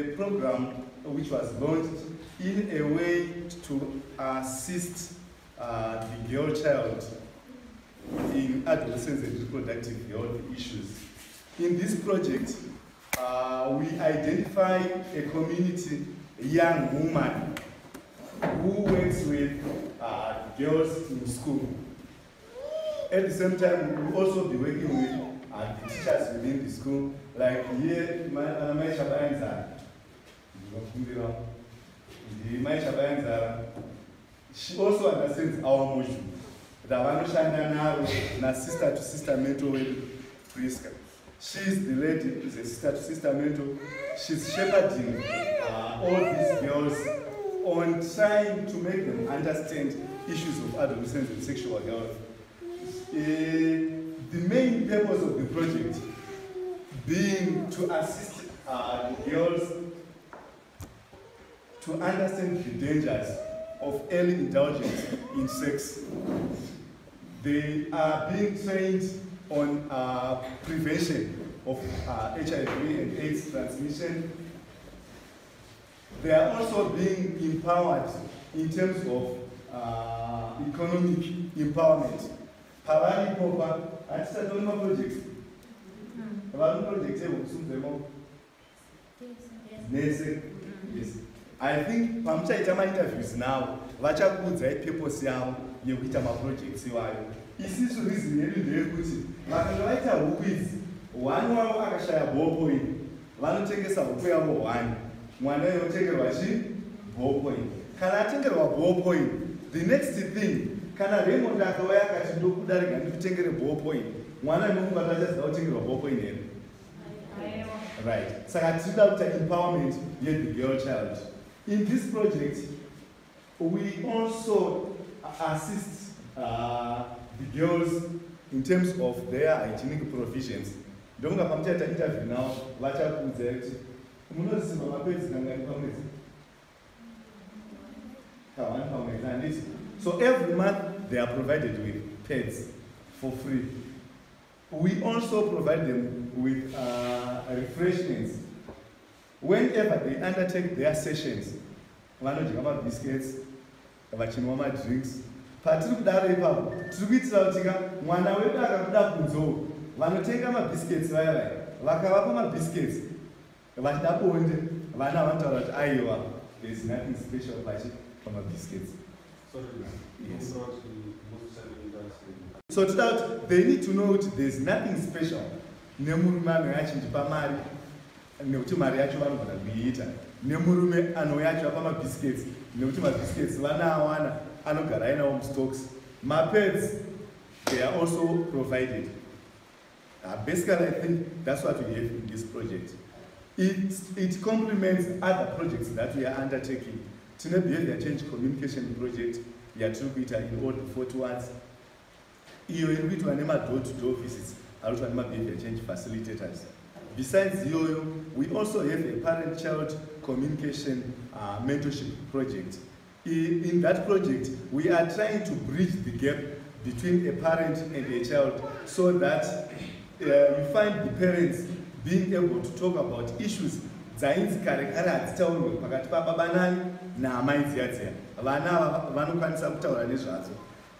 a program which was launched in a way to assist the girl child in adolescence and reproductive health issues. In this project, we identify a community young woman who works with girls in school. At the same time, we will also be working with the teachers within the school, like here, Mai Chabayanzara. Mai Chabayanzara, she also understands our module. Ravanoshanda naro na sister to sister mentor wedu Priska. She is the lady, is a sister to sister mentor. She's shepherding all these girls on trying to make them understand issues of adolescence and sexual health. The main purpose of the project being to assist the girls to understand the dangers of early indulgence in sex. They are being trained on prevention of HIV and AIDS transmission. They are also being empowered in terms of economic empowerment. Pavari popa, hatisati maprojects. Vari projects ekusumdzemo nese. Yes. I think pamuchaita mainterviews now, vachakuudzai purpose yavo yekuita maprojects iwayo. Isisu reason yedu ndeyekuti vakanga vaita huku idzi, one wavo akashaya ballpoint, vanotengesa huku yavo one. Mwana uyotengerwa chi ballpoint. Kana atengerwa ballpoint, the next thing, kana Raymond akauya akati ndokuda rega ndikutengere ballpoint, mwana inofunga kuti achaziva kutengerwa ballpoint here? Right. Saka tinoda kuita empowerment yethe girl child. In this project, we also assist the girls in terms of their hygienic provisions. Ndofunga pamuchaita interview now, vachakuudzai kuti munoziva mapads kangani pamwedzi? Ka1 pamwedzi, handiti? So every month they are provided with pads for free. We also provide them with refreshments. Whenever they undertake their sessions, vanodya mabiscuits, vachinwa madrinks. Patiri kudaro ipapo, tiri kuitira kuti ka mwana wedu akabuda kunzo, vanotenga mabiscuits vaya vaya, vakavapa mabiscuits, vachida bonde, vana vanotaura kuti aiwa, there is nothing special pachi pamabiscuits. Sorry, Yes. yes. So toda kuti they need to know kuti there is nothing special nemurume anouya achindipa mari, nekuti mari yacho vanogona kuiita, nemurume anouya achivapa mabiscuits, nekuti mabiscuits vanaawana anogara ainawo mustocks. Mapads, they are also provided. Basically, I think that's what we have in this project. It complements other projects that we are undertaking. Tine behavior change communication project yatiri kuita in all the 40 wards. Iyo iri kuitwa nema-door to door visits ari kuitwa nema-behavior change facilitators. Besides iyoyo, we also have a parent-child communication mentorship project. In that project, we are trying to bridge the gap between a parent and a child so that you find the parents being able to talk about issues dzainzi kare kare hadzitaurwe pakati pababa nani naamai dziya dziya. Vana ava vanokwanisa kutaura nezvadzo.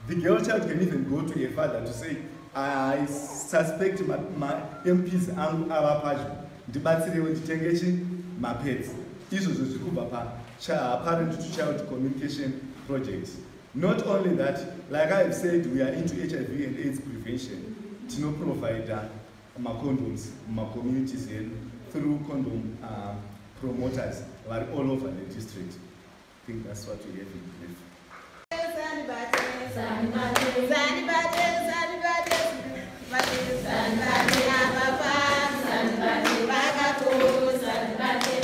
The girl child can even go to a father to say, "I suspect ma MPs angu ava padyo, ndibatsirewo nditenge chi mapads." Izvozvo zviri kubva pa parent to child communication project. Not only that, like I have said, we are into HIV and AIDS prevention. Tinoprovida macondoms mumacommunities edu through condom promoters vari all over the district. I think that's what we have in brief. Zanibate, zanibate, zanibate, ababa, vakapo,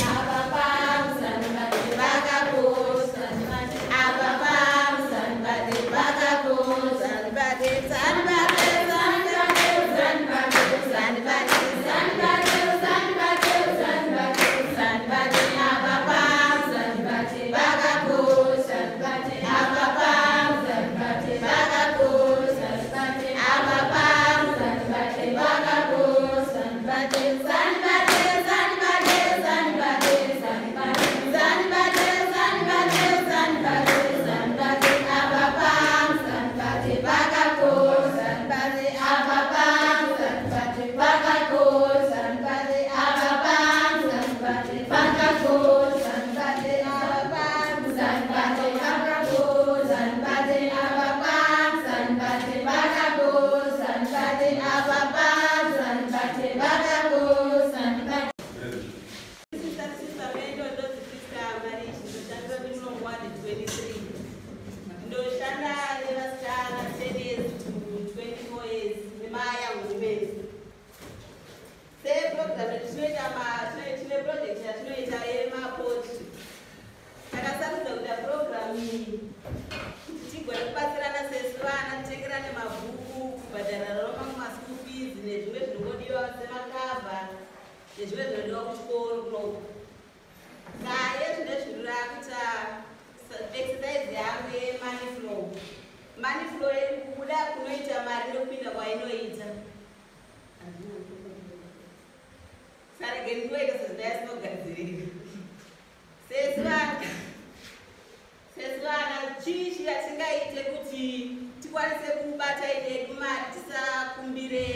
ababa, vakapo, ababa, vakapo, zanibate, zanibate, zanibate, zanibate, zanibate, zanibate, zanibate, ababa, vakapo, ababa, vakapo, Nezvimwe zvinodiwa kuchikoro kunoko. Saye zvine zvinhu rakuita exercise yangu yemoney flow. Money flow iri kubuda kunoita mari nokupinda kwainoita. Sarege ndinoita sezvindaisinogadzirira. Sesivana chii chatingaite kuti tikwanise kubata yedu mari, tisakumbire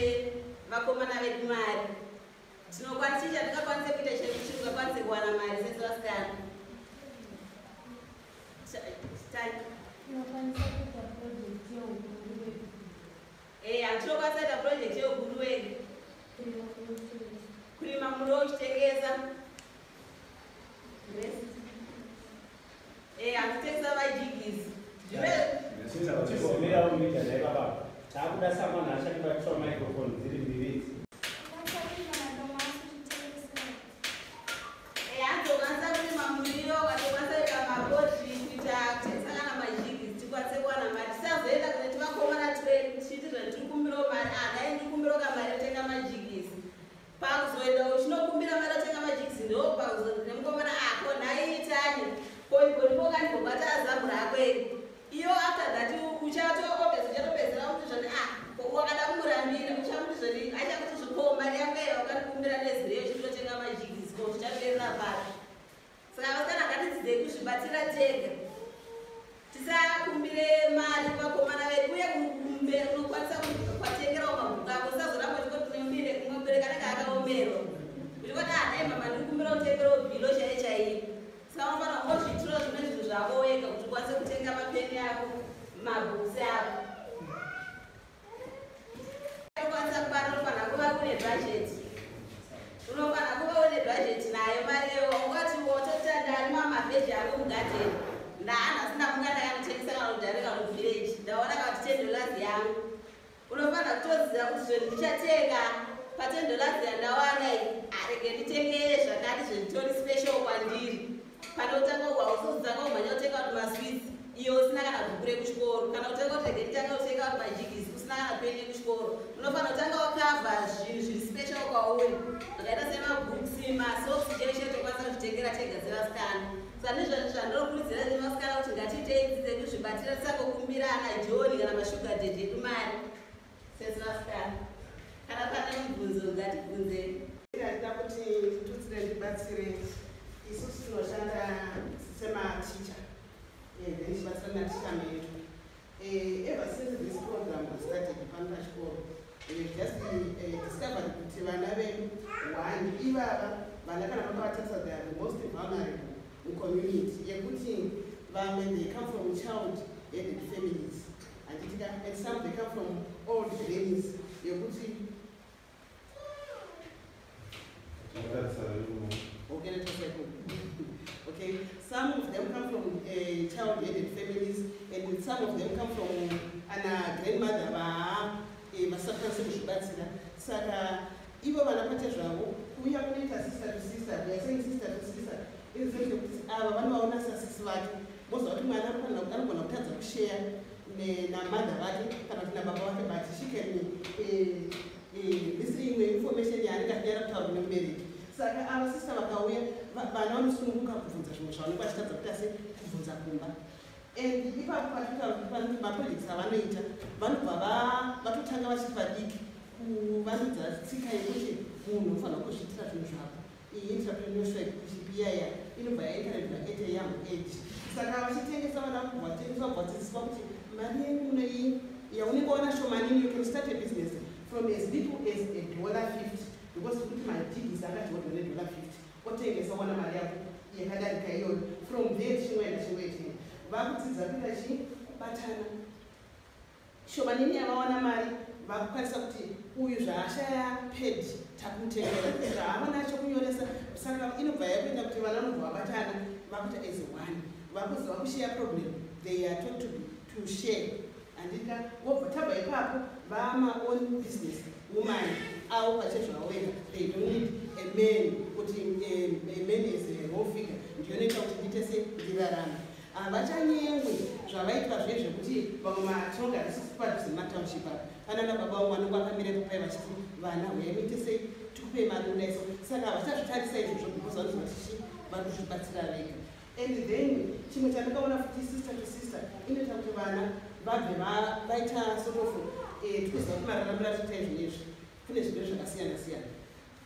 vakomana vedu mari? Tinokwanisa, chii chatingakwanise kuita chekuti tingakwanise kuwana mari sevasikana? Tinokwanisa kuita project yeukuru wedu. Eya, tinokwanisa kuita project yeukuru wedu. Kurima kunochengesa. Kurima muriwo uchitengesa. Eya, kutengesa majigisi. Chigomera unoita naye baba. Takuda samwana achatibatiswa microphone dziri mbiri idzi. Tinokwanisa kurima madomasi uchitengesa. Eya, tinokwanisa kurima muriwo, katokwanisa kuita mapotri, kuita kutengesa kana majigisi, tikwanise kuwana mari. Tisazoenda kune tivakomana twedu tichiti zvatiri kumbirawo mari, ah, dai ndiri kumbirawo kamari yotenga majigisi. Pakuzoenda uchinokumbira mari yotenga majigisi, ndo pakuzoenda nemukomana ako nhaiitani koigonipo kandigobata azamu rako iri. Iyo after that uchatopedzera kuti zvoni, ah, wakada kumurambira uchamuti zvoni achakuti zviko mari yangu iyo wakandikumbira nezireyo chitotenga majigisi, ko zvichaperera papi? Saka vasikana ngatidzidzei kuzvibatira tega, tisakumbire mari kuvakomana vedu. Uye unokwanisa kwatengerawo mabhuku ako, usazoramba uchingoti unombire mubereki anenge akaomerwa uchingoti, ah, dai mama ndikumbira kutengerawo bhilo chaiyo chaiyo. Saka unofanira kungozviitirawo zvimwe zvinhu zvako wega kuti ukwanise kutenga mapeni ako, mabhukusi ako. Unokwanisa kubata, unofanira kuva une bhajeti, unofanira kuva une bhajeti nayo mari iyo. Ungati wototi ndarima mavheji angu mugadheni, ndaanhasi ndamuka ndakanotengesa kana kudhare kana kuvillage, ndaona kana kuti $10 yangu. Unofanira kutoziva kuti zvinhu ndichatenga pa$10 yandawana iyi, arege nditenge zvakati zvezvitori special kwandiri. Pane kutanga usozotanga kumhanya kutenga kuti maswits iyo usina kana bhuku rekuchikoro, kana kutenga kuti rege nditanga kutenga kuti majigisi usina kana peni yekuchikoro. Unofanira kutanga wakavha zvinhu zviri special kwauri zvakaita semabooks, masocks, chero chero tokwanisa kuzvitengera tega sevasikana. Saka ndizvo zvandinokurudzira nevasikana kuti ngatiitei dzidze kuzvibatira, tisangokumbira ana John kana mashuga daddy edu mari sevasikana. Kana pane mubvunzo ngatibvunzei. Ndida kuti nditutsire, ndibatsire. Isusu tinoshanda sematicha, then tichibatsira naticha medu. Ever since this program was started pano pachikoro, we have just discovered kuti vana vedu, one, ivava vana kana vakavatarisa, they are the most vulnerable mucommunity, yekuti vamwe they come from child headed families, handitika? And some, they come from old grannies yekuti Okay, let us go. Okay, some of them come from child-headed families, and some of them come from ana grandmother va vasakwanisi kuzvibatsira. Saka ivo vana pate zvavo kuuya kunoita sister to sister, we are saying sister to sister in the sense yekuti ava vanovaona sasisi vake. Moziva kuti mwana anogona kutadza kusheya namother vake kana kuti nababa vake, but she can this imwe information yaanenge achinyara kutaura kune mubereki. Saka ava sista vakauya, vana vanosununguka kubvunza zvimwe zvavanenge vachitadza kuita se kubvunza kumba. And ipapo patinotaura maprojects avanoita, vanobva vatotanga vachiri vadiki kuvandudza tsika yekuti munhu unofanira kuzviitira zvinhu zvako. Iyi entrepreneurship iyaya inobva yaencouragwa at a young age. Saka vachitengesa, vana vanobva vatengeswa, kubva vadzidziswa kuti mari yenyu munoii yaunenge wana shomanini, you can start a business from as little as $1.50, because kuti majigisi akadyiwa ne$50, otengesa, wana mari yako yakadarika iyoyo. From there chimwe chimwe chimwe vakudzidza kuita chii? Kubatana. Shomanini yavawana mari, vakukwanisa kuti uyu zvaashaya pad takumutengera, zvaava nacho kunyoresa. Saka inobva yakuita kuti vana vanobva vabatana, vakuita as one, vakuziva kushare problem. They are taught to share, handika? Wobva tabva ipapo vama own business woman avo pachezvavo, they don't need a man, kuti a man is a role figure ndiyonoita kuti ndiite se ndirarame. Havachanyengwi zvavaitwa zve zvekuti vamwe matinogara isusu padhuze nematownship apa, panana baba vamwe vanenge vakamira ipapai vachiti vana huyai muite sei. Tipei mari kudai. So saka havachazvitarisa izvozvo because vanoziva kuti vari kuzvibatsira vega. And then chimwe chandakaona futi, Sister to Sister inoita kuti vana vabve vaita sort of tikuziva kuti mararamiro atinoita izvinezvi kune zvirwere zvakasiyana siyana.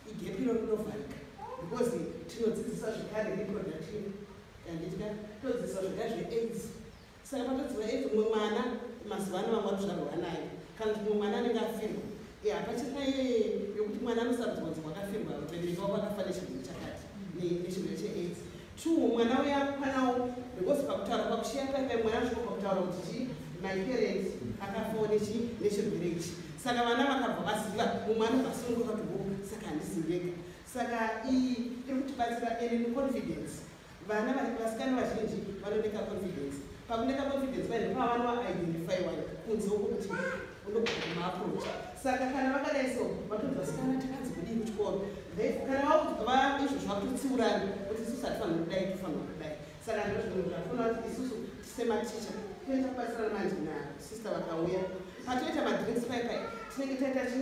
Igap iro rinovharika because tinodzidzisa zvekare reproductive, handitika? Todzidzisa zvekare zveAIDS. Saka patodziva AIDS, mumwe mwana mazuva ano vamwe varikuzvarwa nayo, kana kuti mumwe mwana anenge afirwa. Hapachina yokuti mwana anosarudzwa kunzi wakafirwa, vabereki vako vakafa nechirwere chakati, nechirwere cheAIDS. Two, mwana uya akwanawo because pakutaura, pakushiya paipai, mwana anosvika pakutaura kuti chi my parents akafawo nechirwere ichi. Saka vana vakabva vaziva, mumwe anobva asununguka kuti ho, saka handisi ndega. Saka iyi iri kutibatsira ende neconfidence. Vana vasikana vazhinji vanoneka confidence. Pakuneka confidence paine pavanoidentifyiwa kunze uko kuti unogona kumaapproach. Saka kana vakadai so vatonzi vasikana takanzi kudii kuchikoro, kana izvozvo vakutotsiurana kuti isusu hatifanira kudai, tofanira kudai. Saka ndo zvinhu zvatoona kuti isusu sematicha toita kubatsirana manje nasister vakauya. Patoita madrinks paipai, tinenge taita chi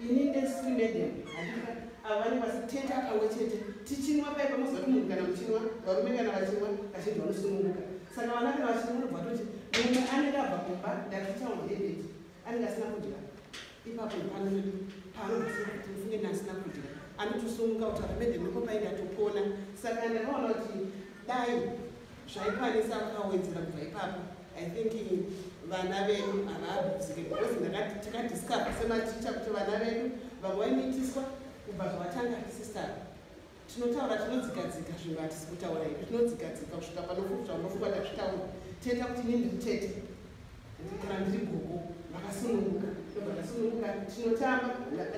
ini ndesiri madam, handika? Ava vanenge vasiteta pamwe chete tichinwa paipa. Moziva kuti munhu kana muchinwa, varume kana vachinwa kazhinji vanosununguka. Saka vana kana vachinwa unobva toti mumwe anenge abva kumba, ndaticha headed, anenge asina kudya. Ipapo panotodi paanobva kuti mufunge ndasina kudya, anotosununguka kutaura, "Madam, neko paindatopona." Saka ndakaona kuti dai zvaikwanisa kukawedzera kubva ipapo, I think vana vedu havaabhuzike because takadiscover sematicha kuti vana vedu vamwe vaimitiswa kubva zvavatanga sister. Tinotaura, tinodzikadzika zvinhu, hatisi kutaura ipi, tinodzikadzika kusvika panofunga unofunga tazvitaura. Toita kuti ini ndiri tete kana ndiri gogo, vakasununguka, ndobva tasununguka, tinotamba.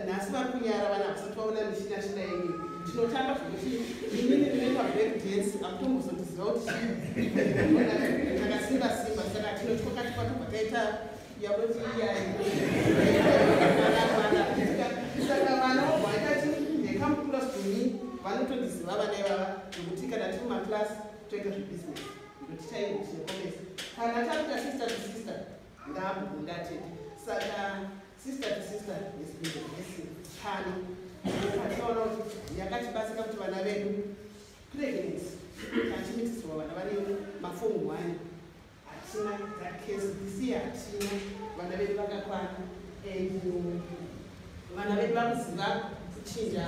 Nhasi vari kunyara vana, vasati vaona mishina shina yenyu. Tinotamba zvokuti inini ndinoita break dance, hamutombozondiziva kuti chii, takasimba simba. Saka tinotyoka tobva taita yamunoti iyai. Saka vana vobva vaita chi they come close to me, vanotondiziva vana ivava, nokuti kana tiri mumaklasi toita zvebusiness, noticha English necommerce. Kana takuita Sister to Sister, ndaambunda tete. Saka Sister to Sister has been a blessing pano. Patinoona kuti yakatibatsira kuti vana vedu pregnancy vachimitisirwa, vana vari maform 1, hatina that case this year, hatina. Vana vedu vakakwana and vana vedu vakuziva kuchinja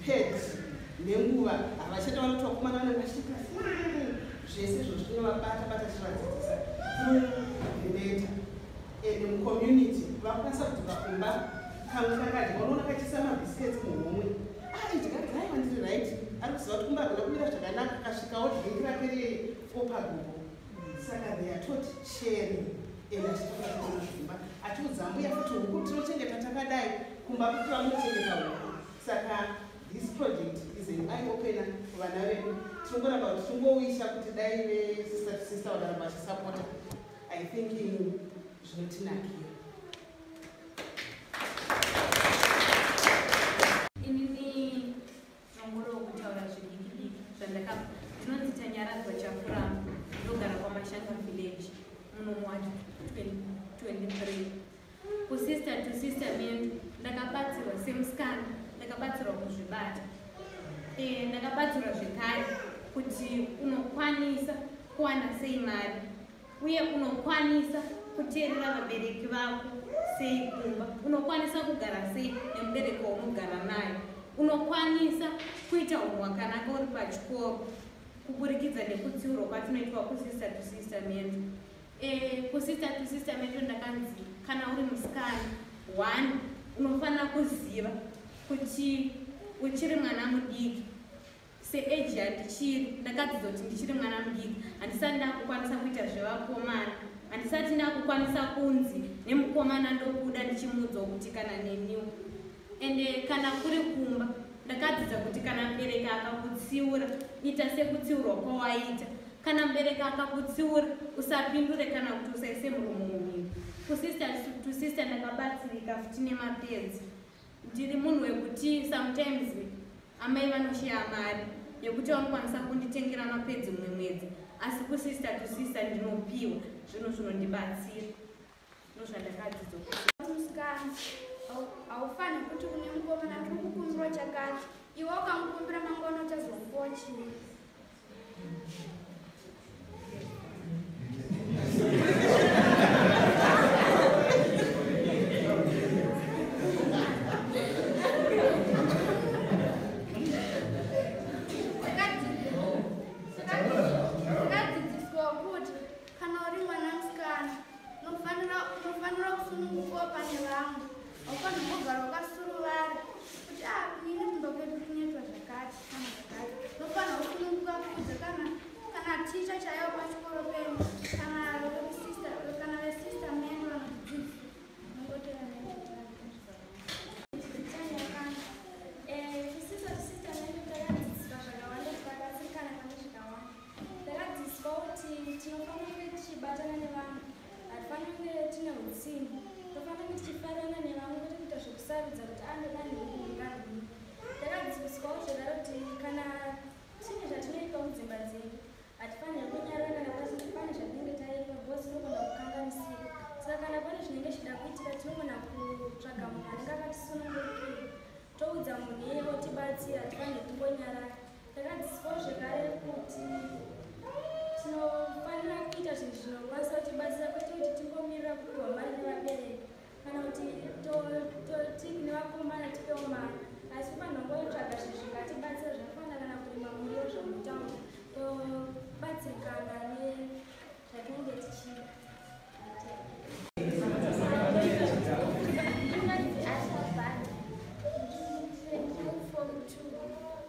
pad nenguva. Havachati vanoti vakomana vanenge vachiita zvese izvo, tinovabata bata tichivadzidzisa through the mentor. And mucommunity vakukwanisa kudzoka kumba, kamwe kakadya, unoona kachiisa mabiscuits muhomwe, aidya, aiwa, ndiri right. Ari kuziva kuti kumba hakuna kumira zvakanaka, kasvikawo drink rake riye opa gogo. Saka they are taught sharing and achitoona zvimba, achiudza mbuya futi huku tinochengeta takadai kumba, kuti vanochengeta huku. Saka this project is an eye opener kuvana vedu. Tinongoramba kuti tingowisha kuti dai vesister to sister vakaramba vachisapota, I think zvinotinakira. Inini nongorowo kutaura zvidiki diki zvandakabva. Ndinonzi Tanyaradzwa Chafurama, ndogara kwaMashanga village, muno muward 23. KuSister to Sister Mentor ndakabatsirwa semusikana, ndakabatsirwa kuzvibata. Ndakabatsirwa zvekare kuti unokwanisa kuwana sei mari, uye unokwanisa kuteerera vabereki vako sei kumba, unokwanisa kugara sei nemubereki waunogara naye, unokwanisa kuita unhu hwakanaka uri pachikoro kuburikidza nekutsiurwa kwatinoitwa kuSister to Sister Mentor. KuSister to Sister Mentor ndakanzi kana uri musikana, one, unofanira kuziva kuti uchiri mwana mudiki. Seage yandichiri, ndakadzidza kuti ndichiri mwana mudiki, handisati ndakukwanisa kuita zvevakomana, handisati ndakukwanisa kunzi nemukomana ndokuda, ndichimuudzawo kuti kana neniwo. Ende kana kuri kumba, ndakadzidza kuti kana mubereki akakutsiura, ita sekutsiurwa kwawaita. Kana mubereki akakutsiura, usapindure kana kuti usaise muromo mumhino. KuSister to Sister ndakabatsirika futi nemapads. Ndiri munhu wekuti sometimes amai vanoshiya mari yekuti vanokwanisa kunditengera mapads mumwe mwedzi, asi kuSister to Sister ndinopiwa zvinhu zvinondibatsira. Ndozvandakadzidza. Musikana. Haufaniri kuti une mukomana tiri kukumbirwa chakati, iwe ukamukumbira mangwana uchazomupawo chii? Takadzidziswa kuti kana uri mwana musikana unofanira kusunungukawo pane vamwe. Haufaniri kugara wakasuruvara kuti a inini kumba kwedu kunoitwa zvakati kana zvakati. Unofanira kusununguka kuudza kana ticha chaivo pachikoro penyu, kana kana vesister menyu vanokudzidzisa. Unongotora. Sister to sister medu takadzidziswa zvakawanda, tikabatsirikana pane zvakawanda. Takadzidziswa kuti tinofanira kunge tichibatana nevamwe, hatifaniri kunge tine utsinye, tofanira kunge tichifarana nevamwe, kwete kuita zvekusarudza kuti andoda nhingi. Takadzidziswawo zvekare kuti kana tine zvatinoitwa mudzimba dzedu, hatifaniri kunyarara kana pane zvatinenge taitwa, because tinogona kukanganisika. Saka kana pane zvinenge zvichida kuitika, tinogona kutsvaga munhu anenge akatisunungukira, toudza munhu iyeye otibatsira. Hatifaniri kungonyarara. Takadzidziswawo zvekare kuti tinofanira kuita zvinhu zvinokwanisa kutibatsira, kwete kuti tingomirira kupiwa mari nevabereki kana kuti toti nevakomana tipewo mari, asi kufanira kungotsvaga zvinhu zvingatibatsira, zvakafanana kana kurima muriwo zvomutauni, tobatsirikana nezvatinenge tichida. Ndinonzi Ashabhani, ndiri muform 2,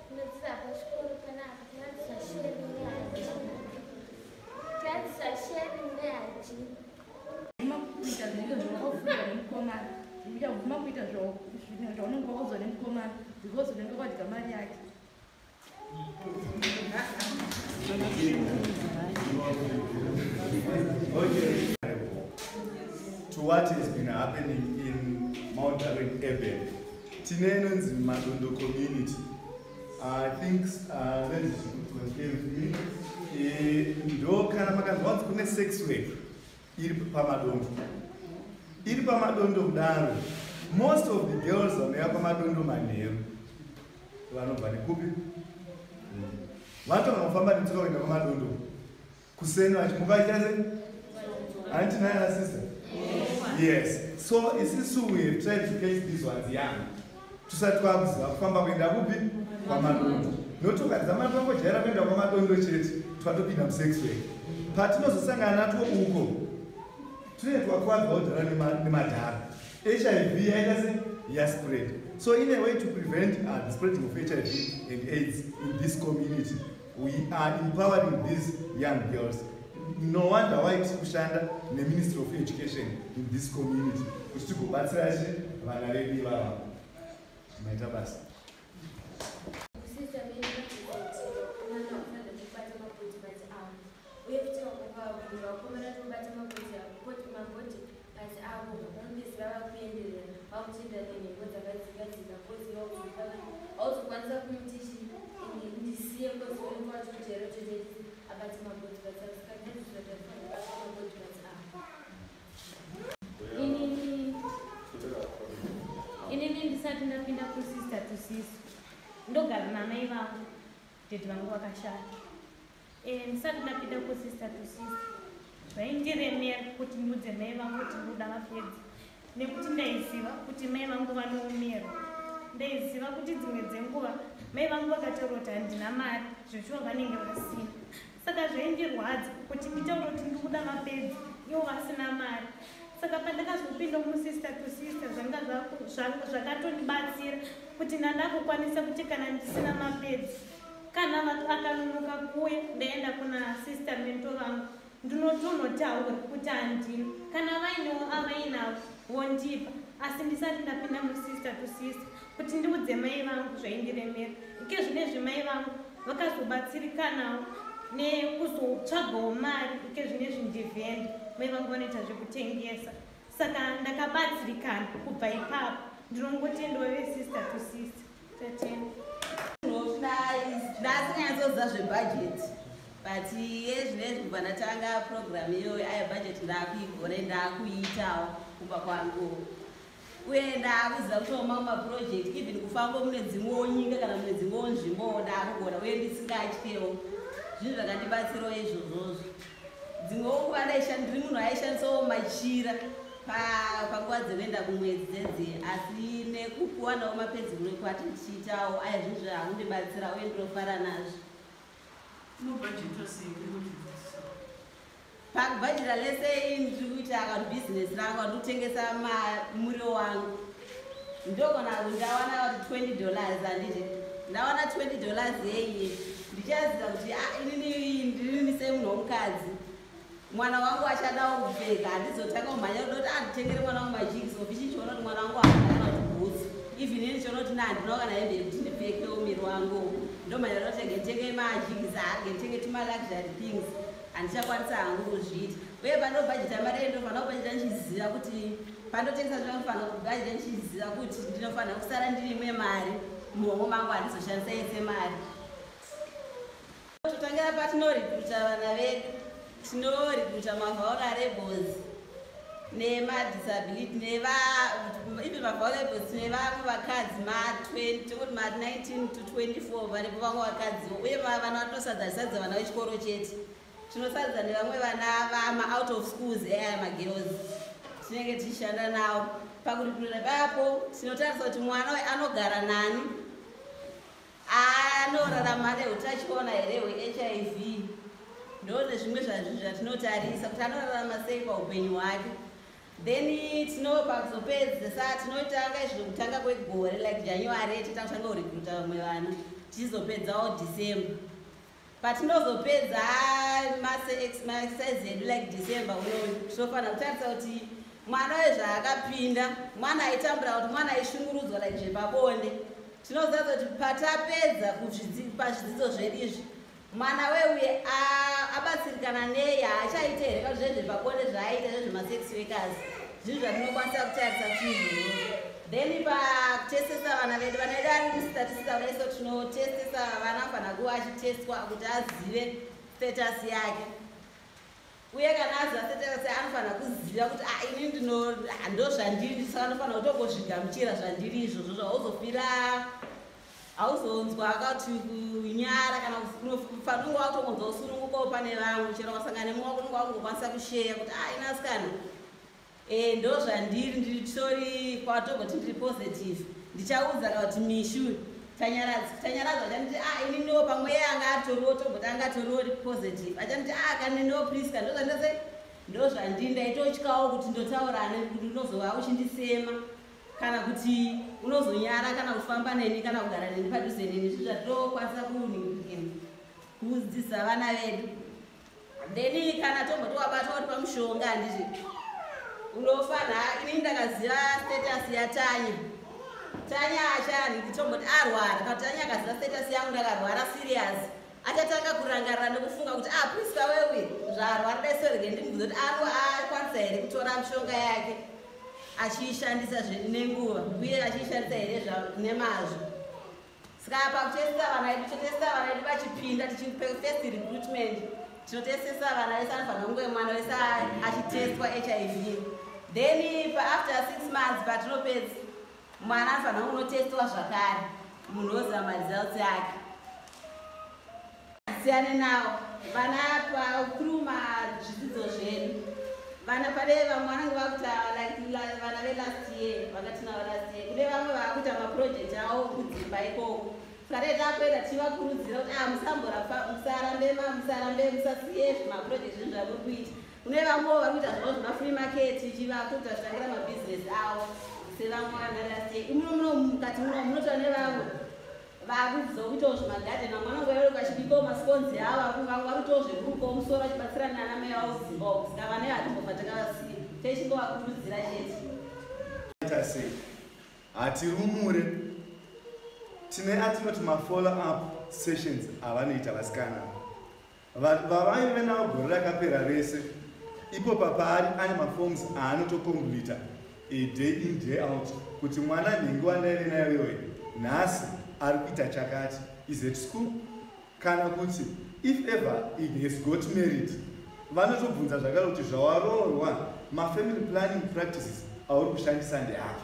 ndinodzidza pachikoro panapa. Tinodzidziswa sharing nehygiene. Tinodzidziswa sharing nehygiene. Bvuma kuita zvinenge zvawakafunga nemukomana. Uchabvuma kuita zvaunenge wakaudzwa nemukomana because unenge wadya mari yake. Okay. To what has been happening in Mount Darwin Urban. Tine inonzi Madondo community. I think ladies was me. Ndo kana makanzwa kunzi kune sex work iri paMadondo. Iri paMadondo kudaro. Most of the girls vanouya paMadondo manheru vanobva nekupi? Vanotanga kufamba netsoka kuenda paMadondo. Kuseni vachimuka vachiita sei? Handiti nai sister? Yes. So isisu we have tried to catch these ones young. Tusati twakuziva kufamba kuenda kupi? KwaMadondo. Nokuti ukadzama twangojaira kuenda kwaMadondo chete, twatopinda musex work. Patinozosangana natwo uko, tunenge twakuwanzwa kudhara nemadhara. HIV yaita se yaspread. So in a way to prevent the spreading of HIV and AIDS in this community, we are empowering these young girls. No wonder why tiri kushanda neMinistry of Education in this community kuti tigobatsira chi vana vedu ivava. Maita basa. Sister medu kuti mwana ufanira kubata mabody parts avo, uye futi vanhu vakomana tinobata mabody parts avo, vanopedzisira vakuenderera vakutoenda nenhengo dzakadzika dzika, cause hauzokwanisa kumuti chi ndisiye, cause unenge watojaira kutoita abate mabody parts avo. Saka tinodzidziswa kuti hatifanira kubata mabody parts avo. Inini ndisati ndapinda kusister to sister, ndogara namai vangu, daddy vangu vakashaya. Ndisati ndapinda kusister to sister, zvaindiremera kuti ndiudze mai vangu kuti ndoda mapads, nekuti ndaiziva kuti mai vangu vanoomerwa. Ndaiziva kuti dzimwe dzenguva mai vangu vakataura kuti handina mari, zvechiwa vanenge vasina. Saka zvaindirwadza kuti nditaure kuti ndikuda mapads ivo vasina mari. Saka pandakazopinda musister to sister, zvanga zvakatondibatsira kuti ndandakukwanisa kuti kana ndisina mapads, kana akanonoka kuuya, ndaenda kuna sister mentor vangu, ndinotonotaura kuti handina. Kana vainewo avainavo vondipa. Asi ndisati ndapinda musister to sister, kuti ndiudze mai vangu zvaindiremera. Ike zvinezvi mai vangu vakazobatsirikanawo nekuzotsvagawo mari. Ike zvinezvi ndivhenda, mai vangu vanoita zvekutengesa. Saka ndakabatsirikana kubva ipapo. Ndinongotendawo vesister to sister. Tatenda. Ndasinganyatsoziva zvebhajeti, but yezvinezvi kubva ndatanga program iyoyo, aya bhajeti ndaakuigona, ndaakuiitawo kumba kwangu. Uye ndaakuziva kuitawo mamwe maproject, even kufamba mune dzimwewo nyika kana mune dzimwewo nzvimbowo ndaakugona, uye ndisingatyewo. Zvinhu zvakandibatsirawo izvozvozvo. Dzimwewo nguva ndiri munhu aishandisawo machira panguva dzekuenda kumwedzi dzedzi, asi nekukuwanawo mapedzi kune kwati ndichiitawo aya, zvinhu zvakundibatsira uye ndinofara nazvo. Unobhajeta sei kudzidzisa? Pakubhajeta lese, ndiri kuita kana bhizinesi rangu, ndikutengesa muriwo wangu. Ndogona ndawana kuti $20, handiti? Ndawana $20 yeiyi, ndichaziva kuti, ah, inini ndirini semunhu womukadzi, mwana wangu achadawo kupfeka. Handizotanga kumhanya kuda kuti anditengere mwana wangu majigisi, ofi chichiona kuti mwana wangu haana kana kuti bhutsu. Even ini ndichiona kuti na handinawo kana hembe yekuti ndipfekewo miri wangu, ndomhanya kuda kuti nditenge majigisi, arge nditenge tumaluxury things. Handichakwanisa hangu kuzviita. Uye pandobhajeta mari iyi, ndinofanira kubhajeta ndichiziva kuti pandotengesa, ndinofanira kubhajeta ndichiziva kuti ndinofanira kusara ndiri mari muhomwe mangu, handizoshandisa yese mari. Totangira patinorecruita vana vedu. Tinorecruita mavulnerables nemadisability, neva even mavulnerables. Tine vamwe vakadzi ma20, tokuti ma19 to 24 varipo vamwe vakadziwo. Uye vana vatinosadza, tisadza vana vechikoro chete, tinosadza nevamwe vana vama-out of schools, aya magirls tinenge tichishanda navo. Pakurecruita papo tinotarisa kuti mwana uyu anogara nani, anorarama neutachiona here hweHIV. Ndo nezvimwe zvatinotarisa kuti anorarama sei paupenyu hwake. Then tinopa kuzopedzesa, tinotanga izvo kutanga kwegore, like January totanga kutanga kurecruita vamwe vana, tichizopedzawo December. Patinozopedza maexercise edu, like December unoyu, tinofanira kutarisa kuti mwana wezvaakapinda, mwana aitambura, kuti mwana aishungurudzwa like zvepabonde. Tinoziva kuti patapedza pazvidzidzo zvedu izvi, mwana weuye abatsirikana nei, haachaita here kana zvezvepabonde zvaaita, zvezvemasex workers. Zvinhu zvatinokwanisa kutarisa kuti izvozvo. Then pakutestesa vana vedu, vana vedu vari mustatistical kudai, so tinotestesa vana, anofanira kuva achitestwa kuti azive status yake. Uye kana aziva status, anofanira kuziva kuti, ah, ini ndino ndo zvandiri, saka anofanira kutongozvigamuchira zvandiri izvozvo. Zvauzofira, hauzonzwa akati kunyara kana fanunge wakutongonzwa usunungukawo pane vamwe. Chero wasangana nemumwe wako, unenge wakungokwanisa kusheya kuti, ah, ina asikana, ndo zvandiri, nditori kwatogoti ndiri positive. Ndichaudza kana kuti mishu Tanyaradzwa achanditi, ah, ini ndo pamwe iye anga atoriwo, togoti anga atoriwo positive, achanditi, ah, kana ndo Priska, ndo zvandose, ndo zvandiri. Ndaitotyawo kuti ndotaurane kuti unozova uchindisema kana kuti unozonyara kana kufamba neni kana kugara neni padhuze neni. Zvi zvatinokwanisa kudzidzisa vana vedu. Then kana tomboti wabatwa uri pamushonga, handiti unofanha? Inini ndakaziva status yaTanya, Tanya achani, tomboti arwara, kana Tanya akaziva status yangu, ndakarwara serious, achatanga kurangarira nekufunga kuti, ah, Priska wewe zvaarwara, dai sorege ndimubvunza kuti ano akwanisa here kutora mishonga yake achiishandisa nenguva, uye achiishandisa here nemazvo. Saka pakutestesa vana vedu, totesta vana vedu vachipinda, tichifirst recruitment tinotestesa vana vese. Anofanira kunge mwana wese achitestwa HIV. Then paafter 6 months patinopedza, mwana anofanira kunotestwa zvakare, munhu oziva maresults ake. Siyane nawo vana through mazvidzidzo zvedu. Vana, pane vamwe vanenge vakuita like vana velast year, vakatinavo last year, kune vamwe vakuita maproject avo kudzimba ikoko. Saka dai takuenda tichivakurudzira kuti, ah, musarambe, musarambe, musasiye zvimaproject zvinhu zvamuri kuita. Kune vamwewo vari kuita zvavo zvemafree market, chivakuita zvitangira mabhizinesi avo sevamwe vana last year. Imuno muno mukati muno munotora nevamwe vakudzidzwa kuitawo zvimagadheni. Vamwe vanonge vari vachibikawo mascones avo, vamwe vari kuitawo zvekurukawo musoro, vachibatsirana nana mai vavo kudzimba uko. Saka vana hatimbobva takavasiya, techingovakurudzira chete. Ita sei? Hatirumure. Tine atinoti mafollow up sessions avanoita vasikana vavaive navo gore rakapera vese. Ipo papaari ane maforms aanotocompleta day in, day out, kuti mwana nhingi wandaive nayo iyoyo nhasi ari kuita chakati, is at school, kana kuti if ever he has got married, vanotobvunza zvakare kuti zvawaroorwa, mafamily planning practices auri kushandisa ndeapi.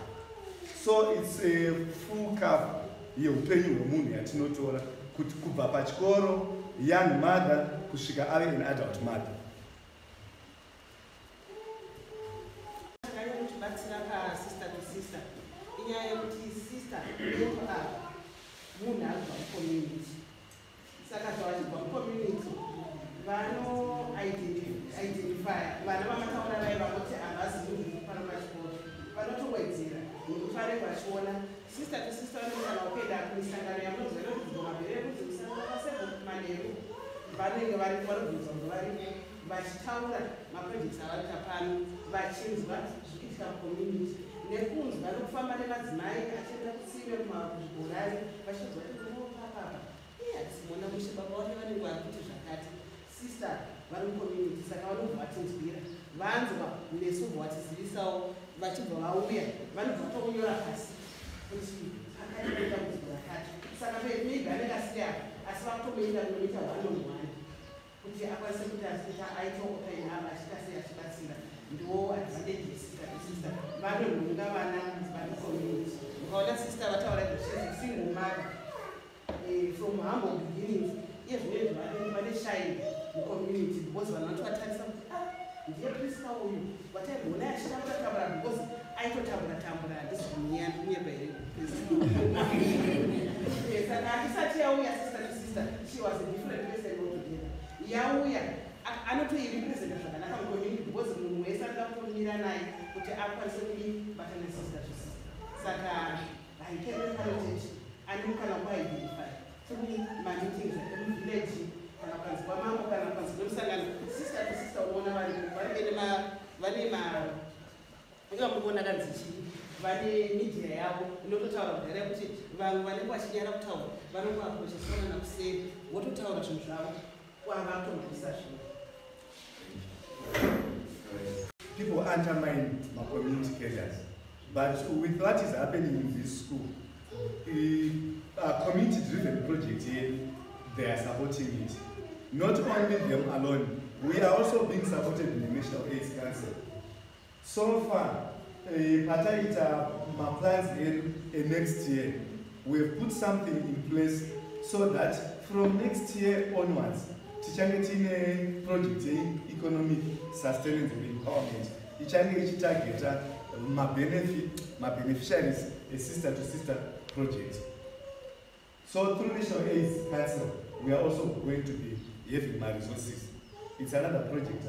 So it's a full cover yeupenyu hwemunhu yatinotora kuti kubva pachikoro, young mother, kusvika ave an adult mother. Chakanyanya pasister to sister inyaya yekuti sister yetu ava munhu arikubva mucommunity. Saka zvavachibva mucommunity, vanoidentifya vana vamataura vai vangoti havazi munhu pano pachikoro, vanotowedzera nekuti vanenge vachiona sister to sister. Vanenge kana kuenda kumisangano yamunoziva inodzidzwa mabhere ekuti musangano pasebho manheru, vanenge varipo, vanobvunzwa kunge varipo vachitaura maprojects avarita pano, vachinzwa zvikuitika mucommunity, nekunzwa nokufamba nemadzimai achienda kutsime, kuzvibhorani, vachinzwa kuti unopapapa iye hatisimuona mushe, baba vake vanenge vari kuti zvakati. Sister vari mucommunity, saka vanobva vatinzwira, vanzwa nesu, bva vatizivisawo, vachibva vauya, vanobva vatonyora pasi kuti pakati pane dambudziko rakati. Saka maybe anenge asiri apa, asi vakutomuenda kunoita one on one kuti akwanise kuti achiita aita open up, achiita sei, achibatsira. Ndo advantage yesister to sister, vanonhunga vana vari community. Ukaona sister vataura izvo, single mother from humble beginnings, iye zvinoizvi vane shine mucommunity because vanhu vanotovatarisa kuti, "Ah, ndiye Priska uyu wataimboona achitambura tambura," because aitotambura tambura. Handisi kunyepa here, Priska? Saka akisati yauya sister to sister, she was a different person altogether. Yauya, anotoirepresenta zvakanaka mucommunity because munhu wese anoda kutomira naye kuti akwanise kuibatana sister to sister. Saka haikereparoteti ane mukana wekuidentify through mameetings emuvillage, kana kukanzi kwamambo, kana kukanzi kwemusangano, sister to sister unoona varipo. Vanenge vane ma iva muri kuona kanzi chii, vane media yavo inototaura kudhara kuti vamwe vanenge vachinyara kutaura vanongoaprochesana nakuseri, vototaura zvinhu zvavo kwavatomhanyisa zvinhu. People undermine my community carers. But with what is happening in this school, a community-driven project here, they are supporting it. Not only them alone, we are also being supported in the National AIDS Council. So far, pataita maplans edu next year, we have put something in place so that from next year onwards, tichange tiine project yeeconomic sustenance and empowerment ichange ichitargeta mabeneficiaries esister to sister project. So through National AIDS Council, we are also going to be having my resources. It's another project.